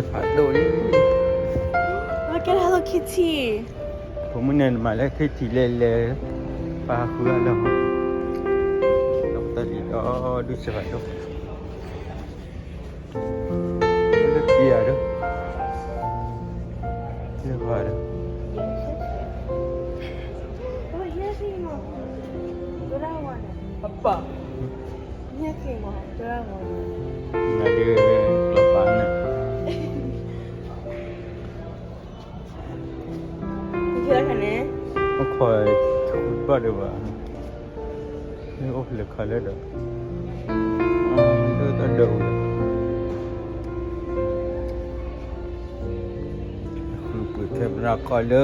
ဖးဒိၣ်လံ. Look at Hello Kitty. ဖိမုၣ်န့ၣ်မၤလၢ Kitty လဲၤလဲၤ ပာ်ဃုအလီၢ်, ဒီးတၢ်လံၤဒီဒူၣ်စဲးဖးဒိၣ်, လၢကံယၤဒီး လၢပှၤဒီး နဒုးကျီပာ်န့ၣ် အခီၣ်ဘၣ်ဒံးဘၣ်, မ့ၢ်အိၣ်ဖဲလဲၣ်ခါလၢဒီး ဒိၣ်တၢ်ဒိၣ်, ဃုပှ့ၤ camera ခီၣ်လၢ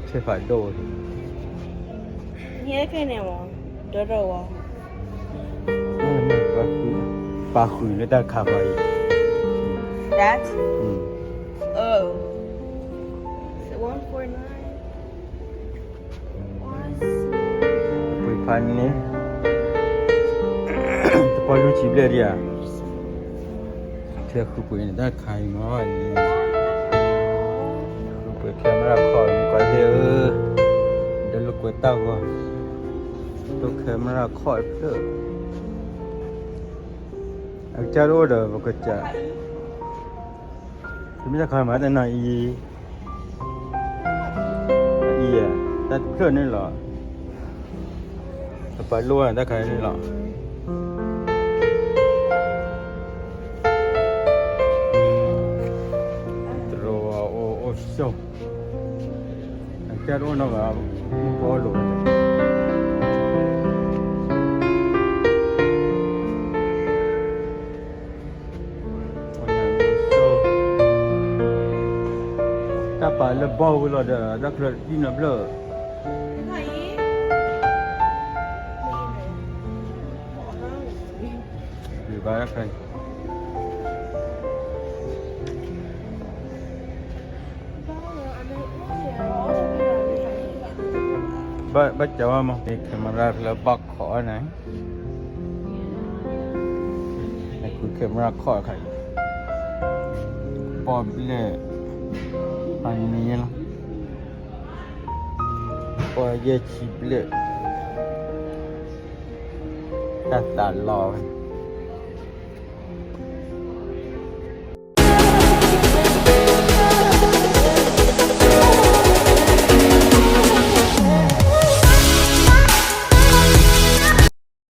ဆဲးဖးဒိၣ်န့ၣ်, ဒီး ပာ်ဃုာ်လၢတၢ်ခးပှၤအံၤ, that, oh, one four nine. ပှ့ၤဖးန့ၣ် တပီလူၤဆံဘျဲၣ်ဒံးဧါ, ထဲဃုပှ့ၤန့ၣ် တၢ်ခးအံၤမ့ၢ်အံၤ, ဃုပှ့ၤ camera ခီၣ်န့ၣ် ကွၢ်သ့ၣ်ဧၢ, ဒီးလိာ်ကွဲတၢ်ဂီၤ, တိ camera ခီၣ်တဖျၢၣ်, အကစၢ်တအိၣ်ဒီးပကစၢ် တမ့ၢ်တၢ်ခါမး တနၤအံၤ, အံၤ, တၢ်တဖျၢၣ်န့ၣ်လီၤ, တပာ်လိၣ်တၢ်ခါန့ၣ်လီၤ, တရူးအိၣ်အိၣ်ဆိး, အကစၢ်တအိၣ်နီတဂၤ, မုၢ်ပှၢ်လိၤ တၢ်ပာ်လၢဘီဝံၤလီၤဒီး တၢ်ချၢဒ်နီတဖျၢၣ်, ဘၣ်တၢ်ခါအံၤ, ဘၣ်စၢၤဝဲမး camera လၢဘၣ်ခီၣ်န့ၣ်, နဃု camera ခီၣ်တခါအံၤ, ပီၣ်ဘျဲၣ်, အနံၤလီၤ, ပီၣ်ယဲၢ်ဆံဘျဲၣ်, တၢ်သးလီၤဝဲ